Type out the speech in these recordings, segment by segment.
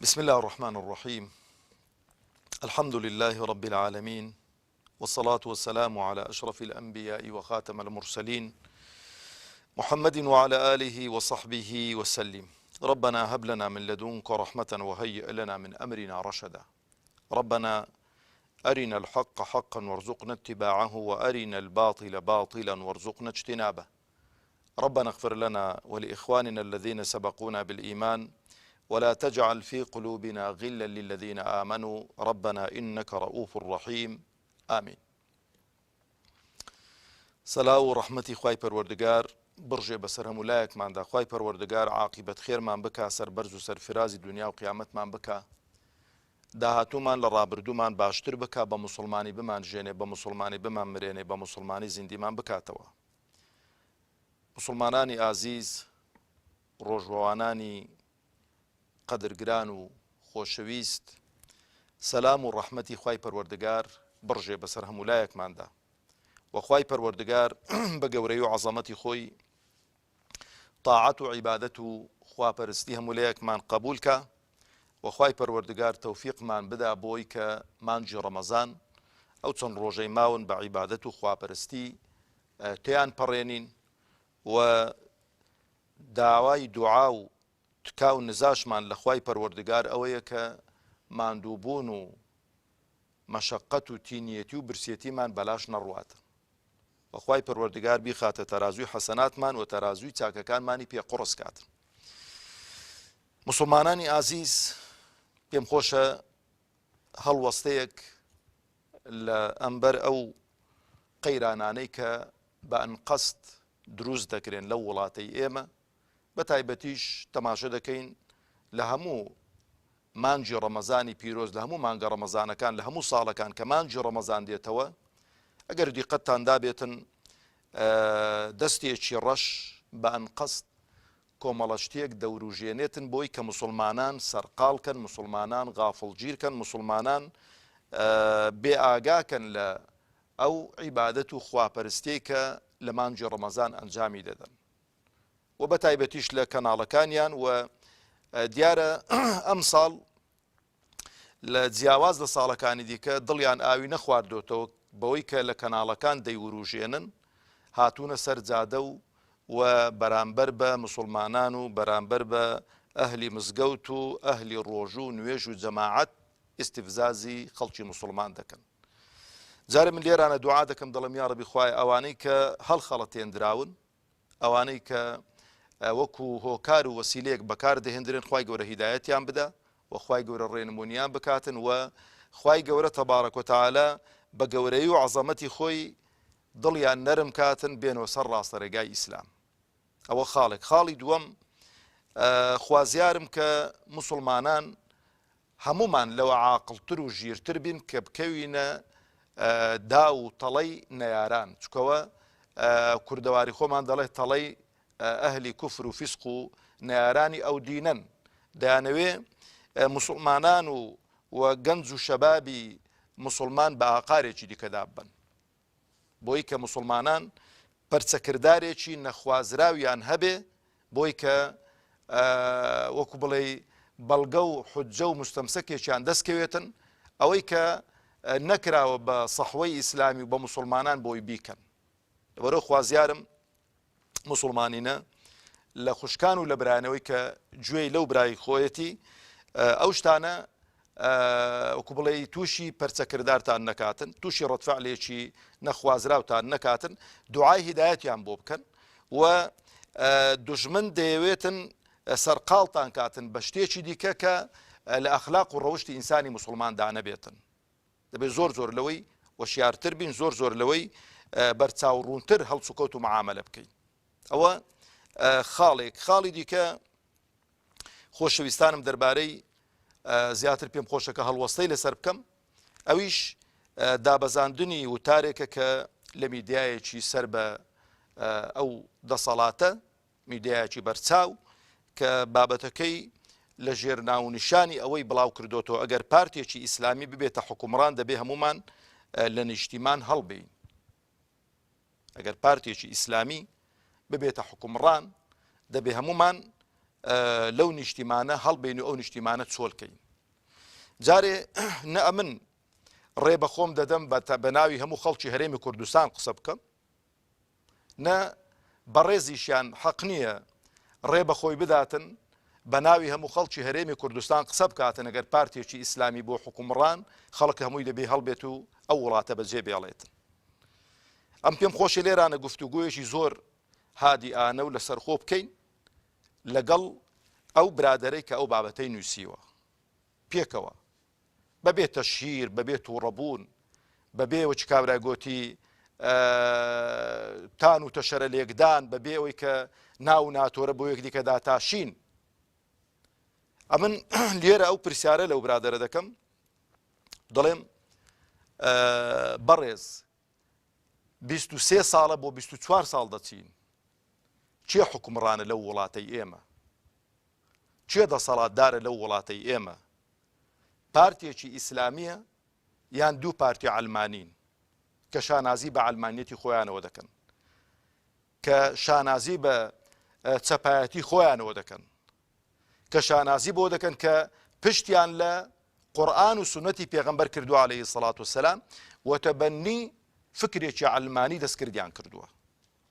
بسم اللە الرحمن الرحیم الحمد لله رب العالمین والصلاة والسلام على أشرف الأنبياء وخاتم المرسلين محمد وعلى آله وصحبه وسلم ربنا هب لنا من لدنك رحمة وهيئ لنا من أمرنا رشدا ربنا أرنا الحق حقا وارزقنا اتباعه وأرنا الباطل باطلا وارزقنا اجتنابه ربنا اغفر لنا ولإخواننا الذين سبقونا بالإيمان ولا تجعل في قلوبنا غلا للذين آمنوا ربنا إنك رؤوف رحيم آمين. سەلاو و ڕەحمەتی خوای پەروەردگار بڕژێ بەسەر هەموو لایەکماندا خوای پەروەردگار عاقیبەت خێرمان بکا سەربەرز و سەرفرازی دونیا و قیامەتمان بکا داهاتوومان لە ڕابردوومان باشتر بکا بە موسڵمانی بمانژێنێ بە موسڵمانی بمانمرێنێ بە موسڵمانی زیندیمان بکاتەوە. موسڵمانانی ئازیز، ڕۆژوەوانانی قەدرگران و خۆشەویست، سەلام و ڕەحمەتی خوای پەروەردگار بڕژێ بەسەر هەموو لایەکماندا و خوای پەروەردگار بە گەورەی و عەزەمەتی خۆی تاعەت و عیبادەت و خواپەرستی هەموو لایەکمان قەبوول کا و خوای پەروەردگار تەوفیقمان بدا بۆی کە مانگی ڕەمەزان ئەو چەند ڕۆژەی ماون بە عیبادەت و خواپەرستی تێیان پەڕێنین و داوای دوعا و تکا و نزاشمان لە خوای پەروەردگار ئەوەیە کە ماندووبوون و مەشەقەت و تینیەتی و برسێتیمان بەلاش نەڕوات و خوای پەروەردگار بیخاتە تەرازووی حەسەناتمان و تەرازووی چاکەکانمانی پێ قوڕس کات. موسڵمانانی ئازیز پێم خۆشە هەڵوەستەیەک لە ئەمبەر ئەو قەیرانانەی کە بە ئەنقەست دروست دەکرێن لەو وڵاتەی ئێمە بە تایبەتیش تەماشە دەکەین لە هەموو مانگی ڕەمەزانی پیرۆز لە هەموو مانگە ڕەمەزانەکان لە هەموو ساڵەکان کە مانگی ڕەمەزان دێتەوە ئەگەر دیقەتتان دابێتن دەستێکی ڕەش بە ئەنقەست کۆمەڵە شتێک دەوروژێنێتن بۆی کە موسڵمانان سەرقاڵ کەن، موسڵمانان غافڵگیر کەن، موسڵمانان بێ ئاگا کەن لە ئەو عیبادەت و خواپەرستیەی کە لە مانگی ڕەمەزان ئەنجامی دەدەن و بە تایبەتیش لە کەناڵەکانیان و دیارە ئەمساڵ لە جیاواز لە ساڵەکانی دیکە دڵیان ئاوی نەخواردۆتەوە بەوەی کە لە کەناڵەکان دەیوروژێنن هاتوونە سەر جادە و و بەرامبەر بە مسوڵمانان و بەرامبەر بە ئەهلی مزگەوت و ئەهلی ڕۆژوو و نوێژ و جەماعەت ئیستفزازی خەڵکی مسوڵمان دەکەن. جارێ من لێرانە دوعا دەکەم دەڵێم یاڕەبی خوایە ئەوانەی کە هەڵخەڵەتێندراون ئەوانەی کە وەکو هۆکار و وەسیلەیەک بەکار دەهێندرێن خوای گەورە هیدایەتیان بدا و خوای گەورە ڕێنمونیان بکاتن و خوای گەورە تەبارەک وتعالی بە گەورەی و عەزەمەتی خۆی دڵیان نەرم کاتن بێنەوە سەر ڕاستە ڕێگای ئیسلام ئەوە خاڵێک خاڵی دووەم خوازیارم کە موسڵمانان هەموومان لەوە عاقڵتر و ژیرتر بین کە بکەوینە داو و تەڵەی نەیاران چکەوە کوردەواری خۆمان دەڵێت تەڵەی ئەهلی کوفر و فیسق و نەیارانی ئەو دینەن دەیانەوێ موسڵمانان و و گەنج و شەبابی موسڵمان بە ئاقارێکی دیکەدا ببەن بۆی کە موسڵمانان پەرچەکردارێکی نەخوازراویان هەبێ بۆی کە وەکو بڵێی بەڵگە و حجە و مستەمسەکێکیان دەست کەوێتن ئەوەی کە نەکراوە بە سەحوەی ئیسلامی و بە موسڵمانان بۆی بیکەن لەبەرەوە خوازیارم موسڵمانینە لە خوشکان و لە برایانەوەی کە گوێی لەو برای خۆیەتی ئەو شتانە وەکو بڵێ تووشی پەرچەکردارتان نەکاتن تووشی ڕەتفعلێکی نەخوازراوتان نەکاتن دوعای هیدایەتیان بۆ بکەن و دژمن دەیەوێتن سەرقاڵتان کاتن بە شتێکی دیکە کە لە ئەخلاق و ڕەوشی ئینسانی مسلماندا نەبێتن دەبێت زۆر زۆر لەوەی وەشیارتر بین زۆر زۆر لەوەی بەرچاو ڕوونتر هەڵسوکەوت و معاملە بکەین ئەوە خاڵێک خاڵی دیکە خۆشەویستانم دەربارەی زیاتر پێم خۆشەکە هەڵوەستەی لەسەر بکەم ئەویش دابەزاندنی وتارێکە کە لە میدیایەکی سەر بە ئەو دەسەڵاتە میدیایەکی بەرچاو کە بابەتەکەی لە ژێر ناونیشانی ئەوەی بڵاو کردۆتەوە ئەگەر پارتێکی ئیسلامی ببێتە حوکمڕان دەبێ هەموومان لە نیشتیمان هەڵبێین. ئەگەر پارتێکی ئیسلامی ببێتە حوکمڕان دەبێ هەموومان. لەو نیشتیمانە هەڵبین و ئەو نیشتیمانە چۆلکەین جارێ نە ئەمن ڕێ بە خۆم دەدەم بە ناوی هەموو خەڵکی هەرێمی کوردستان قسە بکەم نە بەڕێزیشیان حەق نییە ڕێ بە خۆی بداتن بە ناوی هەموو خەڵکی هەرێمی کوردستان قسە بکاتن ئەگەر پارتێکی ئیسلامی بۆ حکومڕان خەڵک هەمووی دەبێ هەڵبێت و ئەو وڵاتە بەجێ بێڵێتن ئەم پێم خۆشی لێرانە گفتوگویەکی زۆر هادی ئانە و لەسەرخۆ بکەین لەگەڵ ئەو برادەرەی کە ئەو بابەتەی نووسیوە پێکەوە بەبێ تەشهیر، بەبێ توڕەبوون، بەبێ وەکی کابرا گۆتی تان و تەشەرە لێکدان، بەبێ ئەوەی کە ناو و ناتۆرە بۆ یەکدیکە داتاشین. ئەمن لێرە ئەو پرسیارە لەو برادەرە دەکەم دەڵێم بەڕێز 23 ساڵە بۆ 24 ساڵ دەچین کێ حکومڕانە لەو وڵاتەی ئێمە کێ دەسەڵاتدارە لەو وڵاتەی ئێمە پارتێکی ئیسلامیە یان دوو پارتی عەلمانین کە شانازی بە عەلمانیەتی خۆیانەوە دەکەن کە شانازی بە چەپایەتی خۆیانەوە دەکەن کە شانازی بۆ دەکەن کە پشتیان لە قورآن و سنەتی پێغەمبەر کردووە عەلەیهی سەڵات وسلام وتەبەنی فکرێکی عەلمانی دەستکردیان کردووە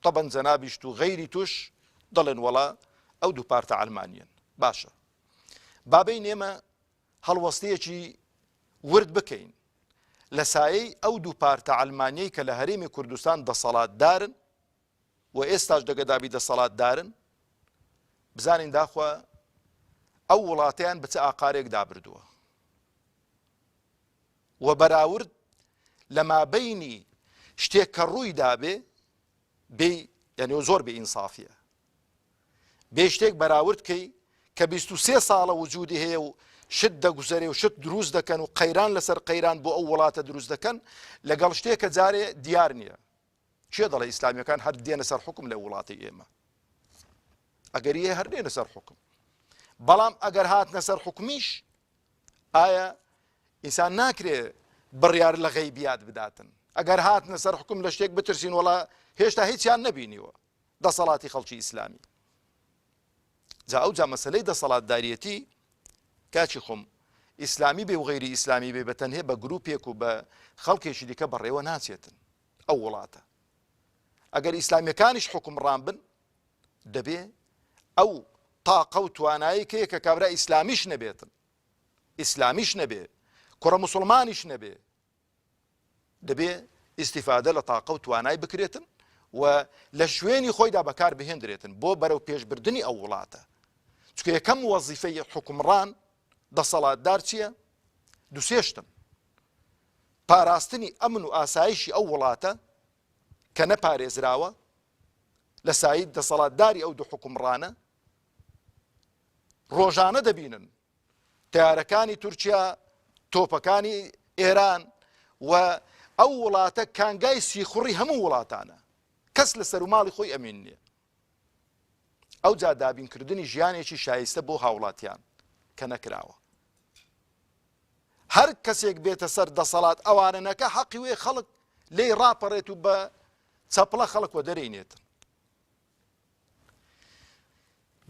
تەبەن جەنابیشت و غەیری توش دەڵێن وەڵا ئەو دوو پارتە عەلمانیەن باشە با بێین ئێمە هەڵوەستەیەکی ورد بکەین لە سایەی ئەو دوو پارتە عەلمانیەی کە لە هەرێمی کوردستان دەسەڵاتدارن و ئێستاش دەگەدابی دەسەڵاتدارن بزانین داخوا ئەو وڵاتیان بچ ئاقارێک دابردووە و بەراورد لە مابینی شتێک کە ڕووی دابێ بێ یعنی زۆر بێ ئینسافیە بێ شتێک بەراورد کەی کە 23 ساڵە وجودی هەیە و شت دەگوزەرێ و شت دروست دەکەن و قەیران لەسەر قەیران بۆ ئەو وڵاتە دروست دەکەن لەگەڵ شتێک کە جارێ دیار نییە کێ دەڵێ ئیسلامیەکان هەر دێنە سەر حکم لە وڵاتی ئێمە ئەگەر یە هەر دێنە سەر حکم بەڵام ئەگەر هاتنە سەر حکمیش ئایا ئینسان ناکرێ بڕیار لە غەیبیات بداتن ئەگەر هاتنە سەر حکم لە شتێک بترسین وڵا هێشتا هیچیان نەبینیوە دەسەڵاتی خەڵکی ئیسلامی جا ئەو جا مەسلەی دەسەڵاتداریەتی کاچی خۆم ئیسلامی بێ و غەیری ئیسلامی بێ بە تەنهێ بە گروپێک و بە خەڵکێکی دیکە بەڕێوە ناچێتن ئەو وڵاتە ئەگەر ئیسلامیەکانیش حکومڕان بن دەبێ ئەو تاقە و توانایی کەیە کە کابرا ئیسلامیش نەبێتن ئیسلامیش نەبێ کوڕە مسلمانیش نەبێ دەبێ ئیستیفادە لە تاقە و توانای بکرێتن و لە شوێنی خۆیدا بەکار بهێندرێتن بۆ بەرەو پێشبردنی ئەو وڵاتە چونکە یەکەم وەزیفەی حکومڕان دەسەڵاتدار چییە؟ دوسێشتن پاراستنی ئەمن و ئاسایشی ئەو وڵاتە کە نەپارێزراوە لە سایت دەسەڵاتداری ئەو دوو حکومڕانە ڕۆژانە دەبینن تەیارەکانی تورکیا، تۆپەکانی ئێران و ئەو وڵاتە کانگای سیخوڕی هەموو وڵاتانە. کەس لە سەروماڵی خۆی ئەمین نییە. ئەوجا دابینکردنی ژیانێکی شایستە بۆ هاوڵاتیان کە نەکراوە. هەر کەسێک بێتە سەر دەسەڵات ئەوانە نەکە حەقی وێ خەڵک لێی ڕاپەڕێت و بە چەپڵە خەڵک وەدەرینێتن.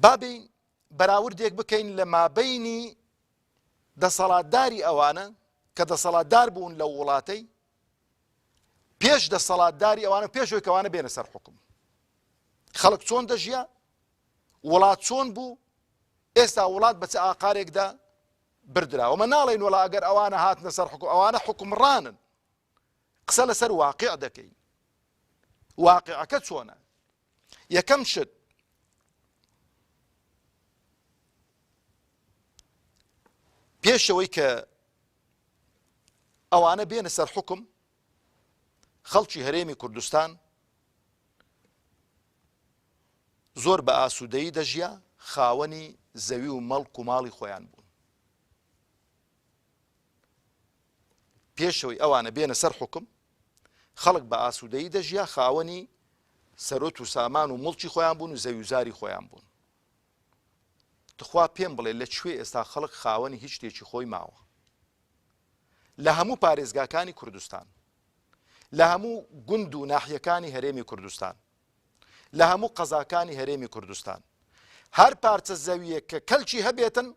با بێین بەراوردێک بکەین لە مابەینی دەسەڵاتداری ئەوانە کە دەسەڵاتدار بوون لەو وڵاتەی پێش دەسەڵاتداری ئەوانە پێش ئەوەی کەوانە بێنە سەر حکوم خەڵک چۆن دەژیا وڵات چۆن بوو ئێستا وڵات بە چ ئاقارێکدا بردراوە مە ناڵێن وڵا ئەگەر ئەوانە هاتنە سەر حکوم ئەوانە حکومڕانن قسە لەسەر واقع دەکەین واقعەکە چۆنە یەکەم شت پێشەوەی کە ئەوانە بێنە سەر حکم خەڵکی هەرێمی کوردستان زۆر بە ئاسوودەیی دەژیا خاوەنی زەوی و مەڵک و ماڵی خۆیان بوون پێشەوەی ئەوانە بێنە سەر حکم خەڵک بە ئاسوودەیی دەژیا خاوەنی سەرۆت و سامان و موڵکی خۆیان بوون و زەویوزاری خۆیان بوون. تخوا پێم بڵێ لە کوێ ئێستا خەڵک خاوەنی هیچ شتێکی خۆی ماوە؟ لە هەموو پارێزگاکانی کوردستان، لە هەموو گوند و ناحیەکانی هەرێمی کوردستان، لە هەموو قەزاکانی هەرێمی کوردستان. هەر پارچە زەوییەک کە کەلکی هەبێتن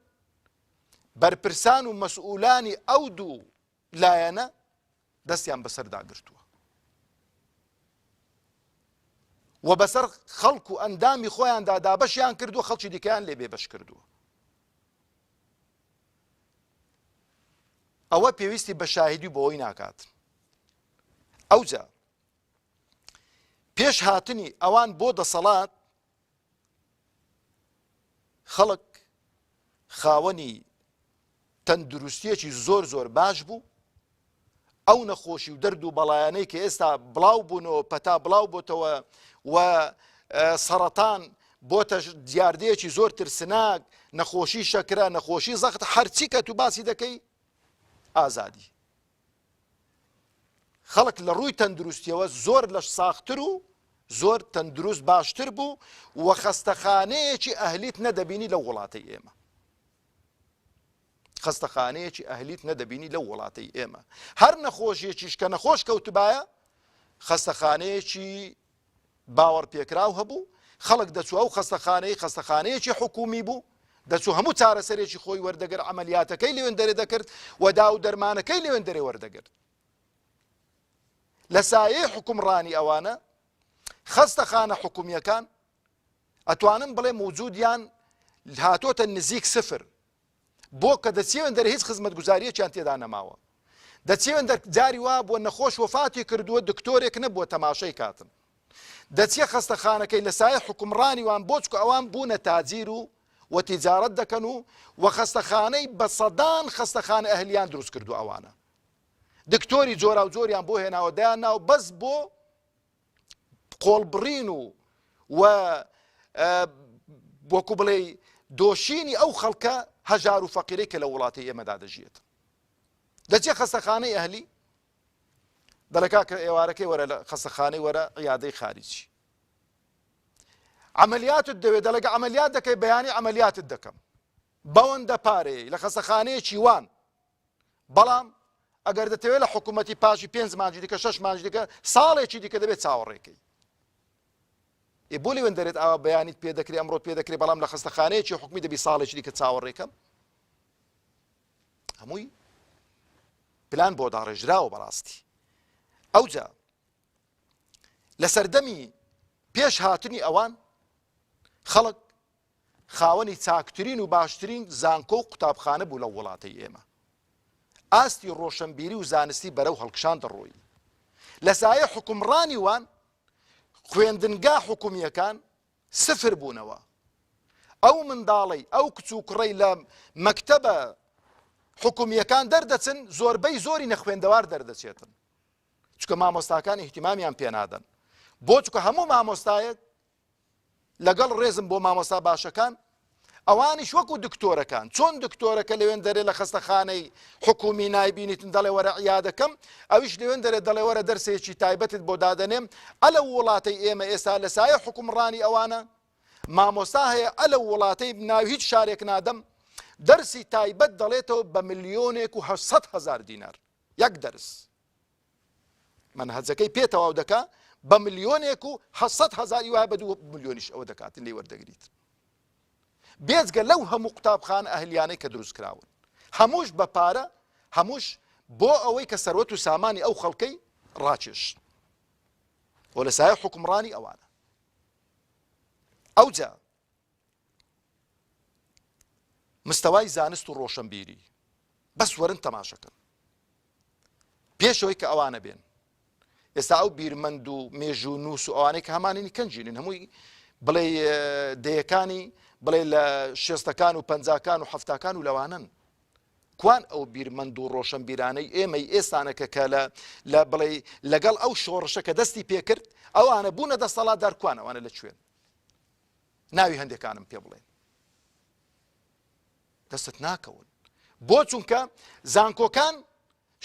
بەرپرسان و مەسئولانی ئەو دوو لایەنە دەستیان بەسەردا گرتووە و بەسەر خەڵک و ئەندامی خۆیاندا دابەشیان کردووە خەڵکی دیکەیان لێ بێبەش کردووە ئەوە پێویستی بە شاهیدی بۆی ناکات ئەوجا پێش هاتنی ئەوان بۆ دەسەڵات خەڵک خاوەنی تەندروستیەکی زۆر زۆر باش بوو ئەو نەخۆشی و دەرد و بەڵایانەی کە ئێستا بڵاو بوونەوە پەتا بڵاو بۆتەوە و سەرەتان بۆتە دیاردەیەکی زۆر ترسناک نەخۆشی شەکرە نەخۆشی زەخت هەرچی کە تو باسی دەکەی ئازادی خەڵک لە ڕووی تەندروستیەوە زۆر لەش ساختر و زۆر تەندروست باشتر بوو و خەستەخانەیەکی ئەهلیت نەدەبینی لەو وڵاتەی ئێمە خەستەخانەیەکی ئەهلیت نەدەبینی لەو وڵاتەی ئێمە هەر نەخۆشیەکیش کە نەخۆش کەوتبایە خەستەخانەیەکی باوەڕپێکراو هەبوو، خەڵک دەچوو ئەو خەستەخانەی خەستەخانەیەکی حکوومی بوو، دەچوو هەموو چارەسەرێکی خۆی وەردەگرت، عەمەلیاتەکەی لەوێندەرێ دەکرد و داو و دەرمانەکەی لەوێندەرێ وەردەگرت. لە سایەی حوکمڕانی ئەوانە خەستەخانە حکومییەکان ئەتوانم بڵێم وجودیان هاتۆتە نزیک سفر بۆ کە دەچیەوێن دەرێ هیچ خزمەتگوزاریەکیان تێدا نەماوە دەچیەوێن دەر جاری وا بووە نەخۆش وەفاتی کردووە دکتۆرێک نەبووە تەماشەی کاتن دەچیە خەستەخانەکەی لە سایە حکومڕانی وان بۆ چکە ئەوان بوونە تاجیر و و تیجارەت دەکەن و و خەستەخانەی بە سەدان خەستەخانە ئەهلیان دروست کردو ئەوانە دکتۆری جۆراوجۆریان بۆ هێناوە دایان ناو بەس بۆ قۆڵبڕین و و وەکو بڵێ دۆشینی ئەو خەڵکە هەژار و فەقیرەی کە لە وڵاتی ئێمەدا دەژیێت دەچێ خەستەخانەی ئەهلی دەڵێ کاکە ئێوارەکەی وەرە لە خەستەخانەی وەرە عیادەی خاریجی عملیاتت دەوێت دەڵێگە عملیات دەکەی بەیانی عملیاتت دەکەم بەوەندە پارەیە لە خەستەخانەیەکی وان بەڵام ئەگەر دەتەوێت لە حکوومەتی پاشی پێنج مانجی دیکە شەش مانج دیکە ساڵێکی دیکە دەبێت چاوەڕێکەی ئێ بۆ لەوێن دەرێت ئاوا بەیانیت پێ دەکرێ ئەمڕۆ پێ دەکرێ بەڵام لە خەستەخانەیەکی حکومی دەبی ساڵێکی دیکە چاوەڕێکەم هەمووی پلان بۆ داڕێژراوە بەڕاستی ئەوجا لە سەردەمی پێش هاتنی ئەوان خەڵک خاوەنی چاکترین و باشترین زانکۆ و قوتابخانە بوو لەو وڵاتەی ئێمە. ئاستی ڕۆشەنبیری و زانستی بەرەو هەڵکشان دەڕۆیی. لە سایەی حوکمڕانی وان خوێندنگا حکومییەکان سفر بوونەوە. ئەو منداڵەی، ئەو کچ و کوڕەی لە مەکتەبە حکومییەکان دەردەچن زۆربەی زۆری نەخوێندەوار دەردەچێتن. چونکە مامۆستاکان ئیهتیمامیان پێنادەن. بۆ چونکە هەموو مامۆستایەک لەگەڵ ڕێزم بۆ مامۆستا باشەکان ئەوانیش وەکو دکتۆرەکان چۆن دکتۆرەکە لەوێن دەرێ لە خەستەخانەی حکومی نایبینیتن دەڵێ وەرە عیادەکەم ئەویش لەوێن دەرێ دەڵێ وەرە دەرسێکی تایبەتت بۆ دادەنێم ئەلە وڵاتەی ئێمە ئێستا لە سایە حکومڕانی ئەوانە مامۆستا هەیە ئەلە وڵاتەی ناو هیچ شارێک نادەم دەرسی تایبەت دەڵێتەوە بە ملیۆنێک و 800 هزار دینار یەک دەرس مەنهەجەکەی پێ تەواو دەکا بە ملیۆنێک و 700 هەزاری وایە بە دوو ملیۆنیش ئەوە دەکاتن لێی وەردەگریت بێجگە لەو هەموو قوتابخانە ئەهلیانەی کە دروست کراون هەمووش بە پارە هەمووش بۆ ئەوەی کە سەروەت و سامانی ئەو خەڵکەی ڕاکێش و لە سایە حکومڕانی ئەوانە ئەوجا مستەوای زانست و ڕۆشنبیری بەس وەرن تەماشەکەن پێشەوەی کە ئەوانە بێن ئێستا ئەو بیرمەند و مێژوو نووس و ئەوانەی کە هەمانینی کەنجینن هەمووی بڵێ دەیەکانی بڵێ لە شێستەکان و پەنجاکان و حەفتاکان و لەوانن کوان ئەو بیرمەند و ڕۆشنبیرانەی ئێمەی ئێستانەکە کە لە لە بڵێ لەگەڵ ئەو شۆڕشە کە دەستی پێکرد ئەوانە بوونە دەسەڵاتدار کوان ئەوانە لە کوێن ناوی هەندێکانم پێ بڵێن دەستت ناکەون بۆ چونکە زانکۆکان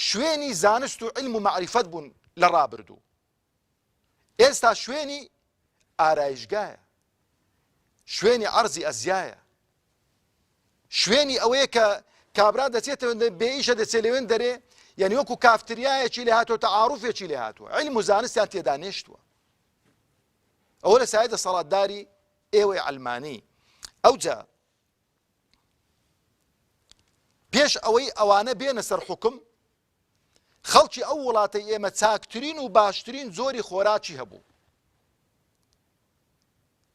شوێنی زانست و علم و معریفەت بوون لە ڕابردوو ئێستا شوێنی ئارایشگایە شوێنی عەرزی ئەزیایە شوێنی ئەوەیە کە کابرا دەچێتەوە بێئیشە دەچێت لەوێن دەرێ یعنی وەکو کافتریایەکی لێ هاتووە تەعاروفێکی لێ هاتووە علم و زانستیان تێدا نێشتووە ئەوە لە سایە دەسەڵاتداری ئێوەی عەلمانی. ئەوجا پێش ئەوەی ئەوانە بێنە سەر حوکم خەڵکی ئەو وڵاتەی ئێمە چاکترین و باشترین جۆری خۆراکی هەبوو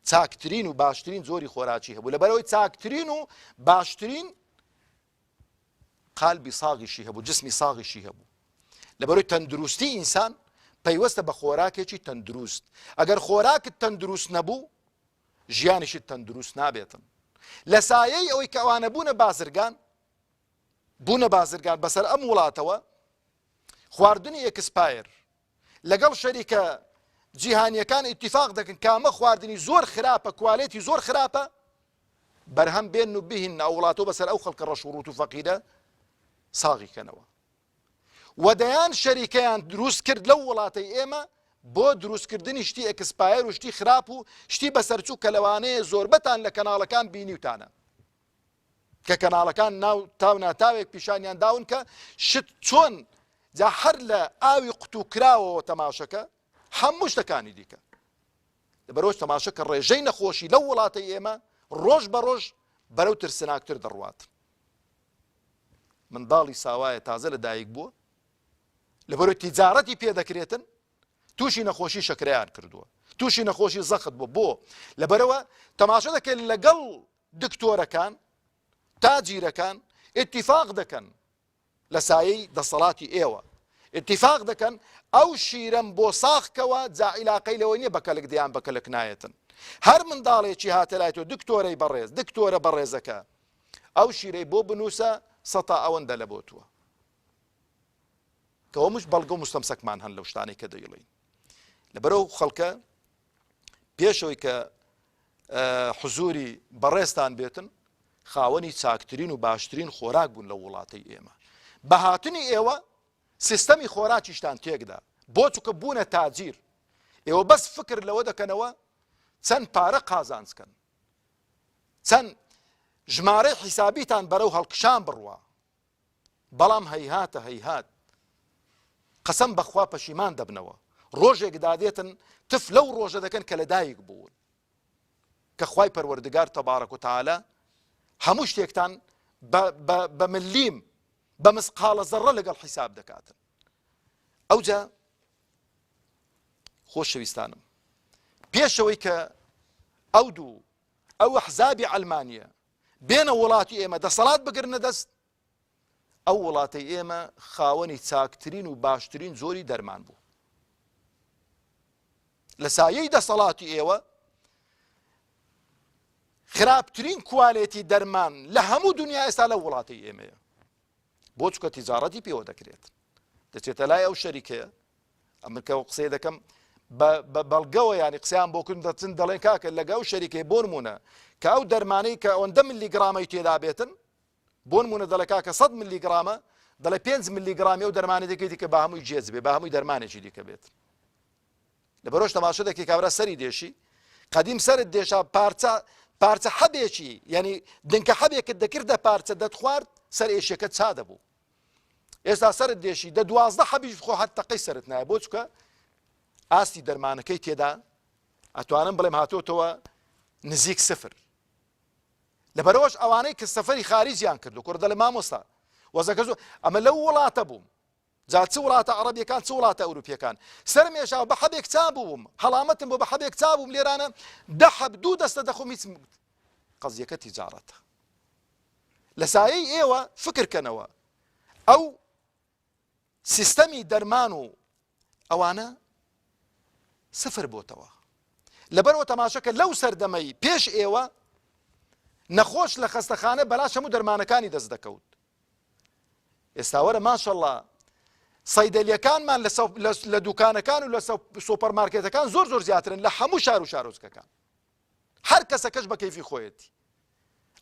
چاکترین و باشترین جۆری خۆراکی هەبوو لەبەرەوەی چاکترین و باشترین قالبی ساغیشی هەبوو جسمی ساغیشی هەبوو لەبەرەوەی تەندروستی ئینسان پەیوەستە بە خۆراکێکی تەندروست ئەگەر خۆراکت تەندروست نەبوو ژیانیشت تەندروست نابێتن لە سایەی ئەوەی کە ئەوانە بوونە بازرگان بوونە بازرگان بەسەر ئەم وڵاتەوە خواردنی expire لەگەڵ شەریکە جیهانیەکان ئیتیفاق دەکەن کامە خواردنی زۆر خراپە quality زۆر خراپە بەرهەم بێن و بهین ئەو وڵاتۆ بەسەر ئەو خەڵکە ڕەش و ڕوت و فەقیرە ساغی کەنەوە و دەیان شەریکەیان دروست کرد لەو وڵاتەی ئێمە بۆ دروستکردنی شتی expire و شتی خراپ و شتی بەسەرچوو کە لەوانەیە زۆربەتان لە کەناڵەکان بینیوتانە کە کەناڵەکان ناو تاو ناتاوێک پیشانیان داون کە شت چۆن جا هەر لە ئاوی قوتوو کراوەوە تەماشەکە هەموو شتەکانی دیکە لەبەرۆژ تەماشە کە ڕێژەی نەخۆشی لەو وڵاتەی ئێمە ڕۆژ بە ڕۆژ بەرەو ترسناکتر دەڕوات منداڵی ساوایە تازە لە دایک بووە لەبەرەوەی تیجارەتی پێ دەکرێتن تووشی نەخۆشی شەکرەیان کردووە تووشی نەخۆشی زەخت بوو بۆ لەبەرەوە تەماشە دەکەن لەگەڵ دکتۆرەکان تاجیرەکان ئیتیفاق دەکەن لە سایەی دەسەڵاتی ئێوە ئیتیفاق دەکەن ئەو شیرەم بۆ ساغ کەوە جا عیلاقەی لەوە نییە بەکەلک دیان بەکەلک نایەتن هەر منداڵێکی هاتە لای تۆ دکتۆرەی بەڕێز دکتۆرە بەڕێزەکە ئەو شیرەی بۆ بنووسە سەتا ئەوەندە لە بۆ تووە کەەوە مش بەڵگە و مستەمسەکمان هەن لەو شتانەی کە دەیڵین لەبەرەو خەڵکە پێشەوەی کە حزوری بەڕێزتان بێتن خاوەنی چاکترین و باشترین خۆراک بوون لە وڵاتەی ئێمە بە هاتنی ئێوە سیستەمی خۆراکیشتان تێکدا بۆ چکە بوونە تاجیر ئێوە بەس فکر لەوە دەکەنەوە چەند پارە قازانج کەن چەند ژمارەی حیسابیتان بەرەو هەڵکشان بڕوا بەڵام هەیهاتە هەیهات قەسەم بەخوا پەشیمان دەبنەوە ڕۆژێک دادێتن تف لەو ڕۆژە دەکەن کە لەدایک بوون کە خوای پەروەردگار تەبارەک و تەعالا هەموو شتێکتان بە ملیم بە مسقاڵە زەڕە لەگەڵ حیساب دەکاتن ئەوجا خۆشەویستانم پێشەوەی کە ئەو دوو ئەو حزابی ئەلمانیە بێنە وڵاتی ئێمە دەسەڵات بگرنە دەست ئەو وڵاتەی ئێمە خاوەنی چاکترین و باشترین جۆری دەرمان بوو لە سایەی دەسەڵاتی ئێوە خراپترین کوالێتی دەرمان لە هەموو دنیا ئێستا لە وڵاتی ئێمەیە بۆ چکە تیجارەتی پێوە دەکرێت دەچێتە لای ئەو شەریکەیە ئەمن کە قسەی دەکەم بە بەڵگەوە ینی قسەیان بۆ کردن دەچن دەڵێن کاکە لەگە ئەو شەریکەی بۆ نمونە کە ئەو دەرمانەی کە ئەوەندە ملی گرامەی تێدا بێتن بۆ نمونە دەڵێ کاکە 100 ملی گرامە دەڵێ 5 ملی گرامی ئەو دەرمانە دەکەی دیکە بە هەمووی جێز بێ بە هەمووی دەرمانێکی دیکە بێت لە بەرۆژ تەماشە دەکەی کابرا سەری دێشی قەدیم سەرت دێشا پارچە پارچە حەبێکی یعنی دنکە حەبێکت دەکردە پارچە دەتخوارد سەر ئێشەکە چا دەبوو ئێستا سەرت دێشی دە 12 حەبیش بخۆ هەر تەقەی سەرت نایە بۆ چکە ئاستی دەرمانەکەی تێدا ئەتوانم بڵێم هاتۆتەوە نزیک سفر لەبەرەوەش ئەوانەی کە سەفەری خاریجیان کردو کوڕ دەڵێ مامۆستا وەزەکە زۆر ئەمە لەو وڵاتە بووم جا چ وڵاتە عەڕەبیەکان چ وڵاتە ئەوروپیەکان سەرم ێشا بە حەبێک چا بووم هەڵامەتم بۆ بە حەبێک چا بووم لێرانە دە حەب دوو دەستە دەخۆم هیچ قەزیەکە تیجارەتە لە سایەی ئێوە فکر کەنەوە ئەو سیستەمی دەرمان و ئەوانە سفر بۆتەوە لەبەرەوە تەماشەکە لەو سەردەمەی پێش ئێوە نەخۆش لە خەستەخانە بەلاش هەموو دەرمانەکانی دەست دەکەوت ئێستا وەرە ماشەڵا سەیدەلیەکانمان لە دوکانەکان و لە سۆپەر مارکێتەکان زۆر زۆر زیاترن لە هەموو شار و شارۆچکەکان هەر کەسەکەش بە کەیفی خۆیەتی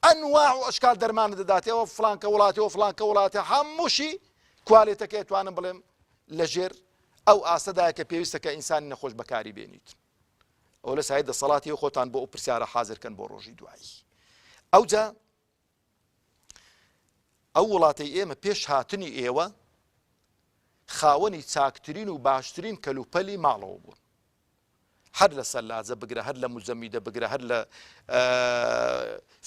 ئەنواع و ئەشکال دەرمانە دەداتەوە فلانکە وڵاتەوە فلانکە وڵاتە هەمووشی کوالێتەکەی توانم بڵێم لەژێر ئەو ئاستەدایە کە پێویستە کە ئینسانی نەخۆش بەکاری بێنیت ئەو لە سای دەسەڵاتی خۆتان بۆ ئەو پرسیارە حازرکەن بۆ ڕۆژی دوایی ئەوجا ئەو وڵاتەی ئێمە پێش هاتنی ئێوە خاوەنی چاکترین و باشترین کەلوپەلی ماڵەوە بوون. هەر لە سەلاجە بگرە، هەر لە موجەمیدە بگرە، هەر لە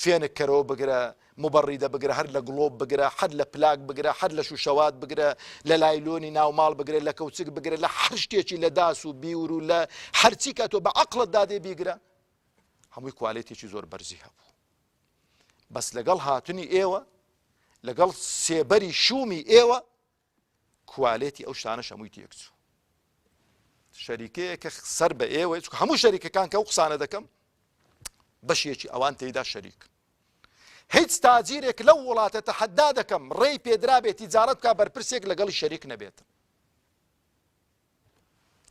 فێنک کەرەوە بگرە، موبەڕیدە بگرە، هەر لە گڵۆپ بگرە، هەر لە پلاک بگرە، هەر لە شوشەوات بگرە، لە لایلۆنی ناو ماڵ بگرە، لە کەوچک بگرە، لە هەر شتێکی لە داس و بیور و لە هەرچی کە تۆ بە عەقڵت دادێ بیگرە، هەمووی کوالێتێکی زۆر بەرزی هەبوو. بەس لەگەڵ هاتنی ئێوە، لەگەڵ سێبەری شومی ئێوە، کوالێتی ئەو شتانەش هەمووی تێکچوو. شەریکەیەکە سەر بە ئێوە، چونکە هەموو شەریکەکان کە ئەو قسانە دەکەم بەشێکی ئەوان تێیدا شەریک. هیچ تاجیرێک لەو وڵاتە تەحەدا دەکەم ڕێی پێدرابێت تیجارەت بکا بەرپرسێک لەگەڵی شەریک نەبێت.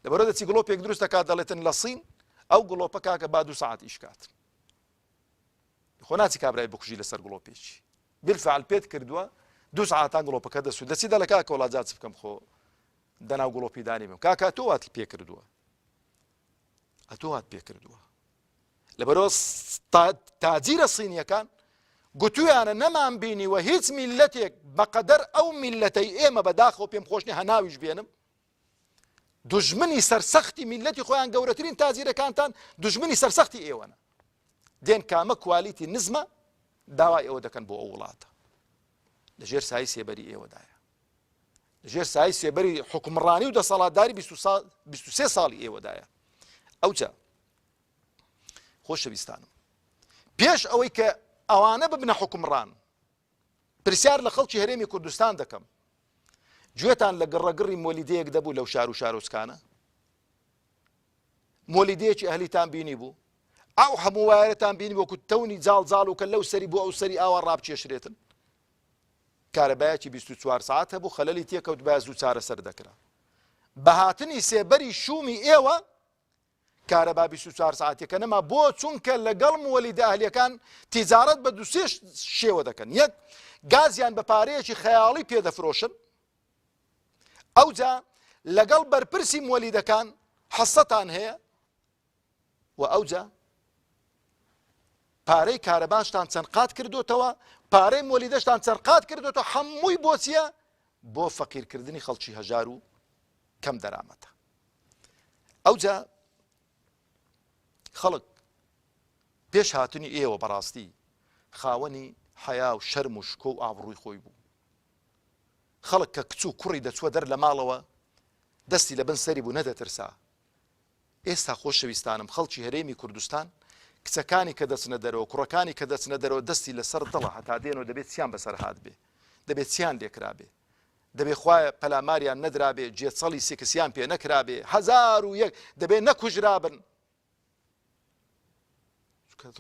لەبەرەوە دەچی گڵۆپێک دروست دەکات دەڵێتن لە سین ئەو گڵۆپە کاکە با دوو سەعات ئیش کات. خۆ ناچی کابرای بکوژی لەسەر گڵۆپێکی. بالفعل پێت کردووە دوو سەعاتان گڵۆپەکە دەسوو دەچی دەڵێ کاکە وەڵا جا چ بکەم خۆ دەناو گڵۆپی دانی بم کاکە تۆ وات پێ کردووە ئەتۆ وات پێ کردووە لەبەرەوە تاجیرە سینیەکان گوتویانە نەمان بینیوە هیچ میلەتێک بەقەدەر ئەو میلەتەی ئێمە بەداخەوە پێم خۆشنی هەناویش بێنم دوژمنی سەرسەختی میلەتی خۆیان گەورەترین تاجیرەکانتان دوژمنی سەرسەختی ئێوەنە دێن کامە کوالیتی نزمە داوای ئەوە دەکەن بۆ ئەو وڵاتە لەژێر سای سێبەری ئێوەدایە لەژێر سای سێبەری حکومڕانی و دەسەڵاتداری 23 ساڵی ئێوەدایە ئەوجا خۆشەویستانم پێش ئەوەی کە ئەوانە ببنە حکومڕان پرسیار لە خەڵکی هەرێمی کوردستان دەکەم گوێتان لە گڕەگڕی مۆلیدەیەک دەبوو لەو شار و شارۆچکانە مۆلیدەیەکی ئەهلیتان بینی بوو ئەو هەموو وایەرەتان بینی وەکو تەونی جاڵ جاڵ و کە لەو سەری بۆ ئەو سەری ئاوا ڕابکێشرێتن کارەبایەکی 24 ساعت هەبوو خەلەلی تێکەوت با زوو چارەسەر دەکرا بە هاتنی سێبەری شومی ئێوە کارەبا 24 ساعتەکە نەما بۆ چونکە لەگەڵ موەلیدە ئەهلیەکان تیجارەت بە دوسێ شێوە دەکەن یەک گازیان بە پارەیەکی خەیاڵی پێدەفرۆشن ئەوجا لەگەڵ بەرپرسی موەلیدەکان حەسەتان هەیە و ئەوجا پارەی کارەباشتان چەند قات کردوتەوە پارەی مۆلیدەشتان چەند قات کردوتەوە هەمووی بۆ چییە بۆ فەقیرکردنی خەڵکی هەژار و کەم دەرامەتە ئەوجا خەڵک پێش هاتنی ئێوە بەڕاستی خاوەنی حەیا و شەرم و شکۆ و ئابڕووی خۆی بوو خەڵک کە کچ و کوڕی دەچووە دەر لە ماڵەوە دەستی لە بن سەری بوو نەدەترسا ئێستا خۆشەویستانم خەڵکی هەرێمی کوردستان کچەکانی کە دەچنە دەرەوە کوڕەکانی کە دەچنە دەرەوە دەستی لەسەر دڵە هەتا دێنەوە دەبێت چیان بەسەر هات بێ دەبێت چیان لێکرابێ دەبێ خوایە پەلاماریان نەدرابێ جێچەڵی سێکسیان پێ نەکرابێ 1001 دەبێ نەکوژرابن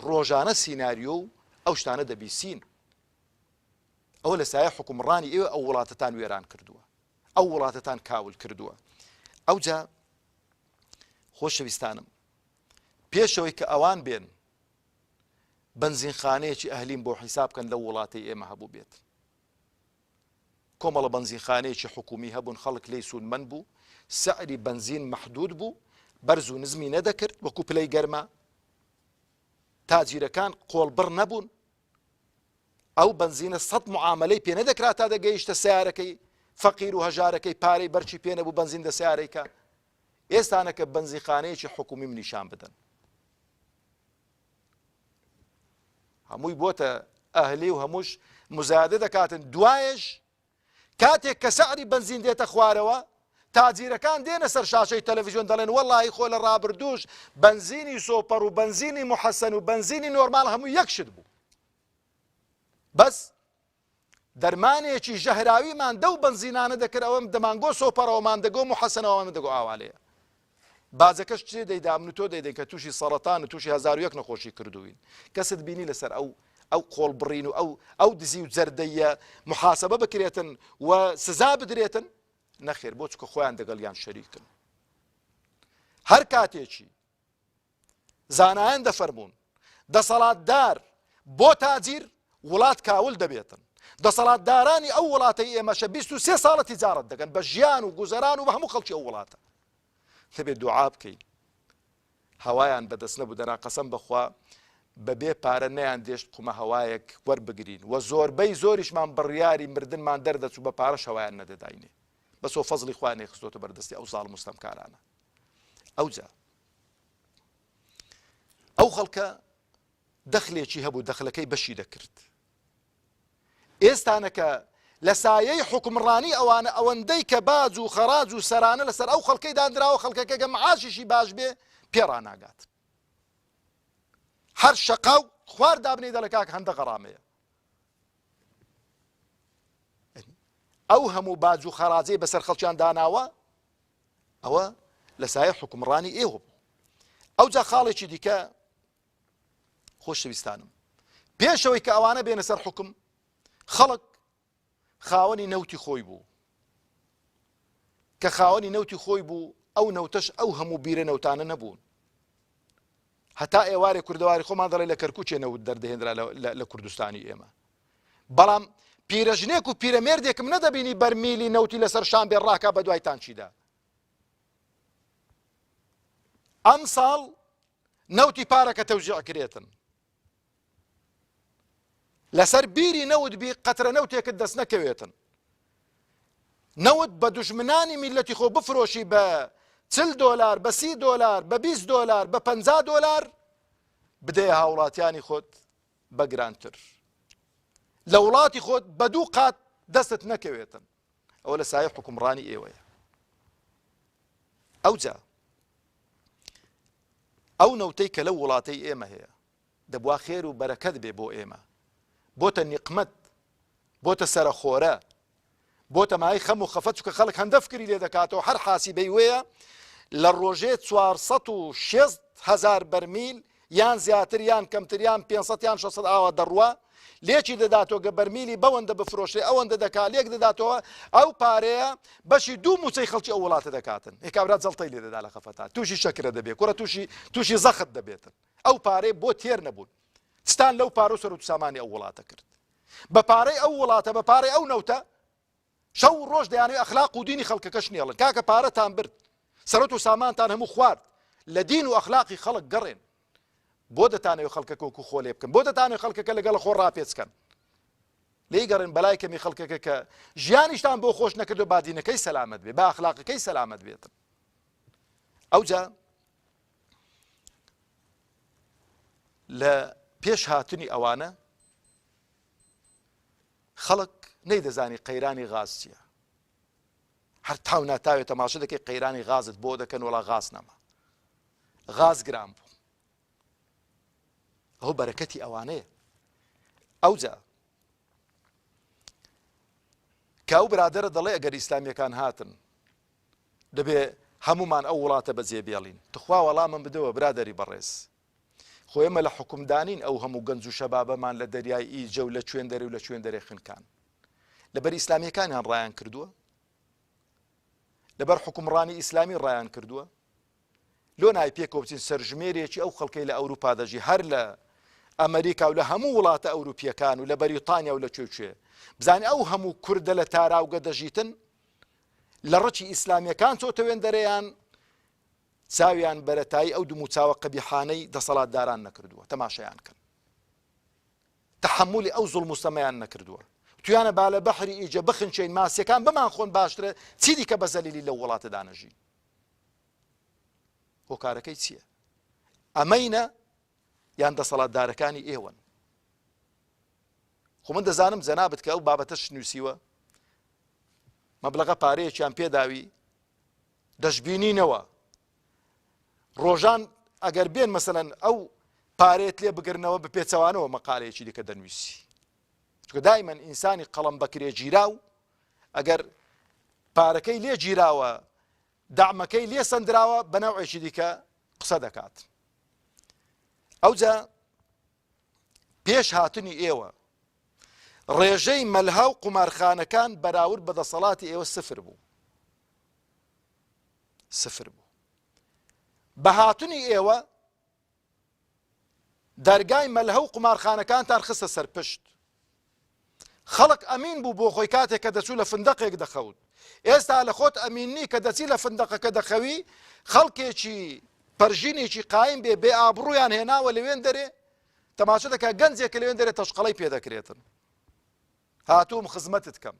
ڕۆژانە سیناریۆ و ئەو شتانە دەبیسین ئەوە لە سایە حکومڕانی ئێوە ئەو وڵاتەتان وێران کردووە ئەو وڵاتەتان کاول کردووە ئەوجا خۆشەویستانم پێشەوەی کە ئەوان بێن بەنزینخانەیەکی ئەهلیم بۆ حیساب کەن لەو وڵاتەی ئێمە هەبوو بێت کۆمەڵە بەنزینخانەیەکی حکومی هەبوون خەڵک لێی سوودمەند بوو سعری بەنزین مەحدود بوو بەرز و نزمی نەدەکرد وەکو پلەی گەرما تاجیرەکان قۆڵبڕ نەبوون ئەو بەنزینە سەد معاملەی پێ نەدەکرا تا دەگەیشتە سیارەکەی فەقیر و هەژارەکەی پارەی بەرچی پێ نەبوو بەنزین دە سیارەیکە ئێستانەکە بەنزیخانەیەکی حکومیم نیشان بدەن هەمووی بۆتە ئەهلی و هەمووش مزایدە دەکاتن دوایش کاتێک کە سعری بەنزین دێتە خوارەوە تاجیرەکان دێنە سەر شاشەی تەلەڤیزیۆن دەڵێن وەڵی خۆ لە ڕابردووش بەنزینی سۆپەر و بەنزینی محەسەن و بەنزینی نۆرمال هەموو یەک شت بوو بەس دەرمانێکی ژەهراویمان دەو بەنزینانە دەکرد ئەوەم دەمانگۆ سۆپەرەوەمان دەگۆ محەسەنەوەمان دەگۆ ئاوالەیە باجەکەش چێ دەیدا من و تۆ دەیدەین کە تووشی سەڕەتان و تووشی 1001 نەخۆشی کردووین کەست بینی لەسەر ئەو ئەو قۆڵ بڕین و ئەو ئەو دزی و جەردەیە محاسبە بکرێتن و سزا بدرێتن نەخێر بۆ چکە خۆیان دەگەڵیان شەریکن هەر کاتێکی زانایان دەفەرموون دەسەڵاتدار بۆ تاجیر وڵات کاول دەبێتن دەسەڵاتدارانی ئەو وڵاتەی ئێمەشە 23 ساڵە تیجارەت دەکەن بە ژیان و گوزەران و بە هەموو خەڵکی ئەو وڵاتە دەبێت دوعا بکەین هەوایان بەدەست نەبوو دەنا قەسەم بەخوا بەبێ پارە نەیان دێشت قومە هەوایەک وەربگرین و زۆربەی زۆریشمان بڕیاری مردنمان دەردەچوو بە پارەش هەوایان نەدەداینێ بەس و فەزڵی خوایان نەیخستۆتە بەردەستی ئەو زاڵم و ستەمکارانە ئەوجا. ئەو خەڵکە دەخلێکی هەبوو دەخلەکەی بەشی دەکرد. ئێستانەکە لە سایەی حوکمڕانی ئەوانە ئەوەندەی کە باج و خەراج و سەرانە لەسەر ئەو خەڵکەی داندراوە خەڵکەکە گە معاشیشی باش بێ پێ ڕاناگات. هەر شەقاو خوار دابنێی دەڵێ کاک هەندە غەڕامەیە. ئەو هەموو باج و خەراجەی بەسەر خەڵکیان داناوە ئەوە لە سایە حکومڕانی ئێوە بوو ئەوجا خاڵێکی دیکە خۆشەویستانم پێشەوەی کە ئەوانە بێنە سەر حکم خەڵک خاوەنی نەوتی خۆی بوو کە خاوەنی نەوتی خۆی بوو ئەو نەوتەش ئەو هەموو بیرە نەوتانە نەبوون هەتا ئێوارێ کوردەواری خۆمان دەڵێ لە کەرکوچێ نەوت دەردەهێنرا لە کوردستانی ئێمە بەڵام پیرەژنێک و پیرەمێردێکم نەدەبینی بەرمیلی نەوتی لەسەر شان بێ ڕاکا بە دوای تانچیدا ئەم ساڵ نەوتی پارەکە تەوزیع کرێتن لەسەر بیری نەوت بی قەترە نەوتێکت دەست نەکەوێتن نەوت بە دوژمنانی میلەتی خۆ بفرۆشی بە چل دۆلار بە سی دۆلار بە 20 دۆلار بە 50 دۆلار بدەیە هاوڵاتیانی خۆت بە گرانتر لە وڵاتی خۆت بە دوو قات دەستت نەکەوێتن ئەوە لە سایە حکومڕانی ئێوەیە ئەوجا ئەو نەوتەی کە لەو وڵاتەی ئێمە هەیە دەبوا خێر و بەرەکەت بێ بۆ ئێمە بۆتە نیقمەت بۆتە سەرەخۆرە بۆتە مای خەم و خەفەت چونکە خەڵک هەندە فکری لێ دەکاتەوە هەر حاسیبەی وەیە لە ڕۆژێ 460 هزار بەرمیل یان زیاتر یان کەمتر یان 500 یان 600 ئاوا دەڕوا لێکی دەداتەوە گە بەرمیلی بەوەندە بفرۆشێ ئەوەندە دەکا لێک دەداتەوە ئەو پارەیە بەشی دوو موچەی خەڵکی ئەو وڵاتە دەکاتن ئێ کابرا جەڵتەی لێ دەدا لە خەفەتا تووشی شەکرە دەبێت کوڕە تووشی تووشی زەخت دەبێتن ئەو پارەی بۆ تێر نەبوون چتان لەو پارە و سەرو سامانی ئەو وڵاتە کرد بە پارەی ئەو وڵاتە بە پارەی ئەو نەوتە شەو و ڕۆژ دەیانەوێت ئەخلاق و دینی خەڵکەکەش نێڵن کاکە پارەتان برد سەرۆت و سامانتان هەموو خوارد لە دین و ئەخلاقی خەڵک گەڕێن بۆ دەتانەوێت خەڵکەکە وەکو خۆ لێ بکەن بۆ دەتانەوێت خەڵکەکە لەگەڵ خۆ ڕاپێچ کەن لێی گەڕێن بەلای کەمی خەڵکەکە کە ژیانیشتان بۆ خۆش نەکردو با دینەکەی سەلامەت بێ با ئەخلاقەکەی سەلامەت بێتن ئەوجا لە پێش هاتنی ئەوانە خەڵک نەیدەزانی قەیرانی غاز چییە هەر تاو ناتاوێت تەماشە دەکەی قەیرانی غازت بۆ دەکەن وڵا غاز نەما غاز گران بوو ئەو بەرەکەتی ئەوانەیە ئەوجا کە ئەو برادرە دەڵێ ئەگەر ئیسلامیەکان هاتن دەبێ هەمومان ئەو وڵاتە بەجێ بێڵین تخوا وەڵامم بدەوە برادری بەڕێز خۆ ئێمە لە حوکمدانین ئەو هەموو گەنج و شەبابەمان لە دەریای ئیجە و لە کوێندەرێ و لە کوێندەرێ خنکان لەبەر ئیسلامیەکانیان ڕایان کردووە لەبەر حکومڕانی ئیسلامی ڕایان کردووە لۆ نای پێکەوە بچین سەرژمێرێکی ئەو خەڵکەی لە ئەوروپا دەژی هەر لە ئەمریکا و لە هەموو وڵاتە ئەوروپیەکان و لە بەریتانیا و لە کوێ کوێ بزانین ئەو هەموو کوردە لە تاراوگە دەژیتن لە ڕچی ئیسلامیەکان چۆتە وێندەرەیان چاویان بەرەتایی ئەو دموچاوە قەبیحانەی دەسەڵاتداران نەکردووە تەماشایان کەن تەحەمولی ئەو زوڵم و ستەمەیان نەکردووە تویانە با لە بەحری ئیجە بخنچێین ماسیەکان بمان خۆن باشترە چی دیکە بە زەلیلی لەو وڵاتەدا نەژین هۆکارەکەی چییە ئەمەینە یان دەسەڵاتدارەکانی ئێوەن خۆ من دەزانم جەنابت کە ئەو بابەتەش نووسیوە مەبلەغە پارەیەکیان پێداوی دەشبینینەوە ڕۆژان ئەگەر بێن مەسەلەن ئەو پارێت لێ بگرنەوە بە پێچەوانەوە مەقالەیەکی دیکە دەنووسی چونکە دایمەن ئینسانی قەڵەم بەکرێ گیراو ئەگەر پارەکەی لێ گیراوە دامەکەی لێ سندراوە بە نەوعێکی دیکە قسە دەکات ئەوجا پێش هاتنی ئێوە ڕێژەی مەلها و قومارخانەکان بەراورد بە دەسەڵاتی ئێوە سفر بوو سفر بوو بە هاتنی ئێوە دەرگای مەلهە و قومارخانەکانتان خستە سەر پشت خەڵک ئەمین بوو بۆ خۆی کاتێک کە دەچوو لە فندەقێک دەخەوت ئێستا لە خۆت ئەمیننی کە دەچی لە فندەقەکە دەخەوی خەڵکێکی پەرژینێکی قایم بێ بێ ئابڕوویان هێناوە لەوێن دەرێ تەماشە دەکا گەنجێک لەوێن دەرێ تەشقەڵی پێ دەکرێتن هاتووم خزمەتت کەم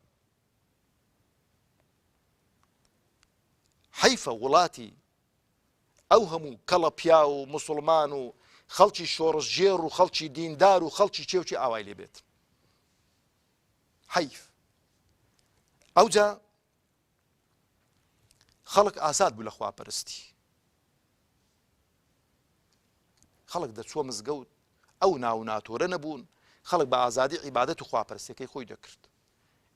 حەیفە وڵاتی ئەو هەموو کەڵە پیاو و موسڵمان و. خەڵکی شۆڕشگێڕ و خەڵکی دیندار و خەڵکی چێوچی ئاوای لێ بێت. حەیف. ئەوجا خەڵک ئازاد بوو لە خواپەرستی. خەڵک دەچووە مزگەوت، ئەو ناو و ناتۆرە نەبوون، خەڵک بە ئازادی عیبادەت و خواپەرستیەکەی خۆی دەکرد.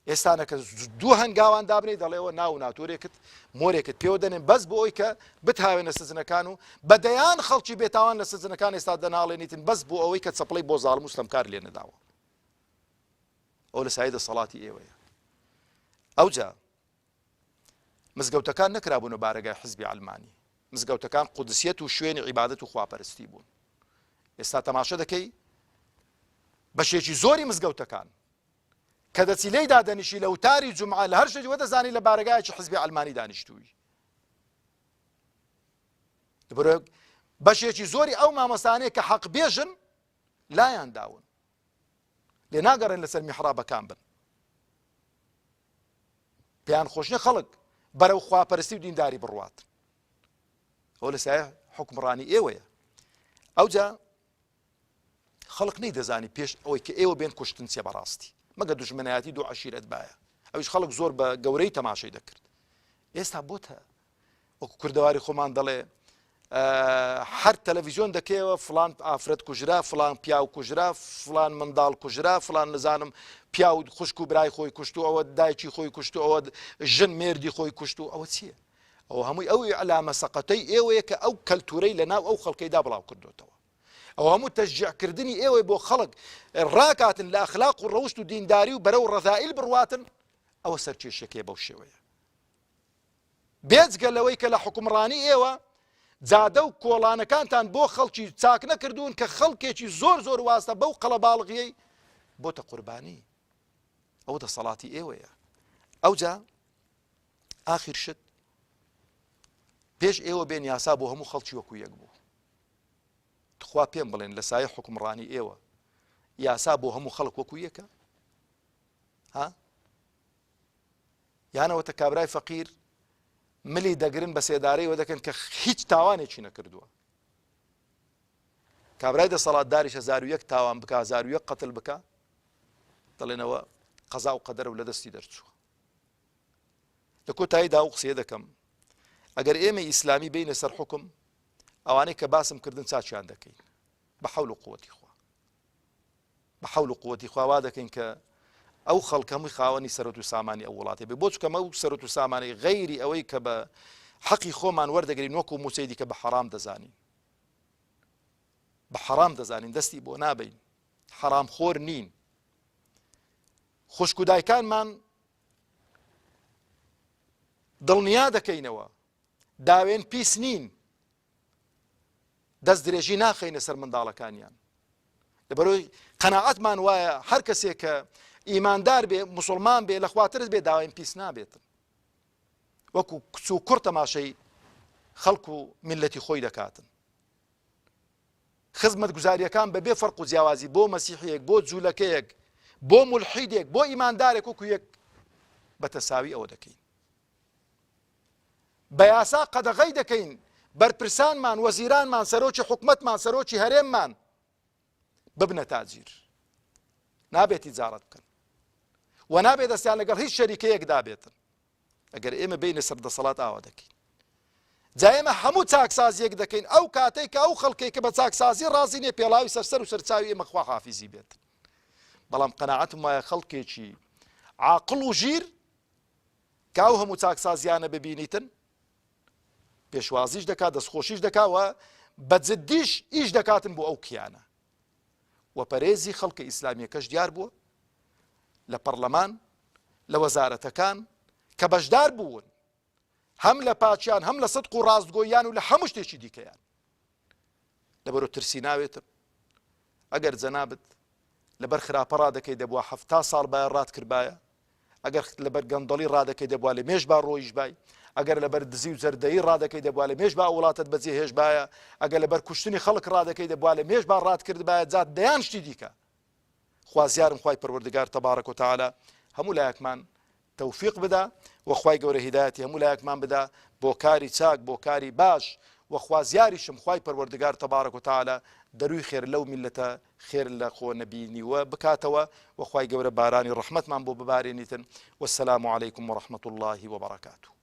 ئێستانەکە دوو هەنگاوان دابنێی دەڵێەوە ناو و ناتۆرێکت مۆرێکت پێوە دەنێن بەس بۆ ئەوی کە بتهاوێنە سزنەکان و بە دەیان خەڵکی بێتاوان لە سزنەکان ئێستا دەناڵێنیتن بەس بۆ ئەوەی کە چەپڵەی بۆ زاڵم و ستەمکار لێ نەداوە. ئەو لە سایەی دەسەڵاتی ئێوەیە. ئەوجا مزگەوتەکان نەکرابوونە بارەگای حزبی عەلمانی. مزگەوتەکان قودسیەت و شوێنی عیبادەت و خواپەرستی بوون. ئێستا تەماشە دەکەی بەشێکی زۆری مزگەوتەکان کە دەچی لێی دادەنیشی لە وتاری جومعە لە هەر شوێنی وەدەزانی لە بارەگایەکی حزبی عەلمانی دانیشتووی. بەشێکی زۆری ئەو مامۆستانەیە کە حەق بێژن لایان داون لێ ناگەڕێن لەسەر میحرابەکان بن. پێیان خۆش نیە خەڵک بەرەو خواپەرستی و دینداری بڕوات. ئەو لە سایە حوکمڕانی ئێوەیە. ئەوجا خەڵک نەیدەزانی پێش ئەوەی کە ئێوە بێن کوشتن چیە بەڕاستی مەگە دوژمنایەتی دوو عەشیرەت بایە ئەویش خەڵک زۆر بە گەورەی تەماشەی دەکرد ئێستا بۆتە وەکو کوردەواری خۆمان دەڵێ هەر تەلەڤیزیۆن دەکەیەوە فلان ئافرەت کوژرا فلان پیاو کوژرا فلان منداڵ کوژرا فلان نزانم پیاو خوشک و برای خۆی کوشت و ئەوە دایکی خۆی کوشت و ئەوە ژن مێردی خۆی کوشت و ئەوە چییە ئەوە هەمووی ئەو ئیعلامە سەقەتەی ئێوەیە کە ئەو کەلتورەی لە ناو ئەو خەڵکەیدا بڵاو کردوتەوە ئەو هەموو تەشجیعکردنی ئێوەی بۆ خەڵک ڕاکاتن لە ئەخلاق و ڕەوشت و دینداری و بەرەو ڕەزائیل بڕواتن ئەوە سەرکێشیەکەی بەو شێوەیە بێجگە لەوەی کە لە حوکمڕانی ئێوە جادە و کۆڵانەکانتان بۆ خەڵکی چاک نەکردوون کە خەڵکێکی زۆر زۆر واستە بەو قەڵەباڵغیەی بۆتە قوربانی ئەوە دەسەڵاتی ئێوەیە ئەوجا ئاخیر شت پێش ئێوە بێن یاسا بۆ هەموو خەڵکی وەکو یەک بوو تخوا پێم بڵێن لە سایە حکومڕانی ئێوە یاسا بۆ هەموو خەڵک وەکو یەکە ها یانەوەتە کابرای فەقیر ملی دەگرن بە سێدارەیەوە دەکەن کە هیچ تاوانێکی نەکردووە کابرای دەسەڵاتداریش 1001 تاوان بکە 1001 قەتل بکە دەڵێنەوە قەزا و قەدەر و لە دەستی دەرچووە لە کۆتاییدا ئەو قسەیە دەکەم ئەگەر ئێمە ئیسلامی بینە سەر حکم ئەوانەی کە باسم کردن چاچیان دەکەین بە حەول و قوتی خوا بە حەول و قوتی خوا وا دەکەین کە ئەو خەڵکە هەمووی خاوەنی سەرەت و سامانی ئەو وڵاتێ بێ بۆ چکەمە و سەرەت و سامانی غەیری ئەوەی کە بە حەقی خۆمان وەردەگرین وەکو موچەی دیکە بە حەرام دەزانین بە حەرام دەزانین دەستی بۆ نابین حەرام خۆر نین خوشک و دایکانمان دڵنیا دەکەینەوە داوێن پیس نین دەست درێژی ناخەینە سەر منداڵەکانیان لەبەرەوەی قەناعەتمان وایە هەر کەسێک کە ئیماندار بێ مسلمان بێ لە خواترس بێ داوێن پیس نابێتن وەکو کچ و کوڕ تەماشەی خەڵک و میلەتی خۆی دەکاتن خزمەتگوزاریەکان بەبێ فەرق و جیاوازی بۆ مەسیحیەک بۆ جوولەکەیەک بۆ مولحیدێک بۆ ئیماندارێک وەکو یەک بە تەساوی ئەوە دەکەین بە یاسا قەدەغەی دەکەین بەرپرسانمان وەزیرانمان سەرۆکی حکومەتمان سەرۆکی هەرێممان ببنە تاجیر نابێت تیجارەت بکەن و نابێت دەستیان لەگەڵ هیچ شەریکەیەکدا بێتن ئەگەر ئێمە بینە سەر دەسەڵات ئاوا دەکەین جا ئێمە هەموو چاکسازیەک دەکەین ئەو کاتێک کە ئەو خەڵکێک کە بە چاکسازی ڕازی نیە پێڵاوی سەرسەر و سەرچاوی ئێمە خوا حافیزی بێت بەڵام قەناعەتم وایە خەڵکێکی عاقڵ و ژیر کە ئەو هەموو چاکسازیانە ببینیتن پێشوازیش دەکات دەستخۆشیش دەکا و بە جدیش ئیش دەکاتن بۆ ئەو کیانە و پەرێزی خەڵکە ئیسلامیەکەش دیار بووە لە پەرلەمان لە وەزارەتەکان کە بەشدار بوون هەم لە پاچیان هەم لە سدق و ڕاستگۆیان و لە هەموو شتێکی دیکەیان لەبەرو ترسی ناوێتم ئەگەر جەنابت لەبەر خراپە ڕادەکەی دەبووە حەفتا ساڵ باە ڕات کردبایە ئەگەر لەبەر گەندەڵی ڕادەکەی دەبوا لە مێژ با ڕۆیشبای، ئەگەر لەبەر دزی و جەردەیی ڕادەکەی دەبوا لە مێژ با ئەو وڵاتەت بەجێ هێشبایە، ئەگەر لەبەر کوشتنی خەڵک ڕادەکەی دەبوا لە مێژ با ڕات کردبایە جا دەیان شتی دیکە. خوازیارم خوای پەروەردگار تبارک و تعالی هەموو لایەکمان تەوفیق بدا و خوای گەورە هیدایەتی هەموو لایەکمان بدا بۆ کاری چاک بۆ کاری باش و خوازیاریشم خوای پەروەردگار تبارک و تعالی. دەروی خێر لەو میللەتە خێر لە خۆ نەبینیوە بکاتەوە وە خوای گەورە بارانی ڕەحمەتمان بۆ ببارێنیتن والسلام علیکم ورحمة اللە وبرکاته.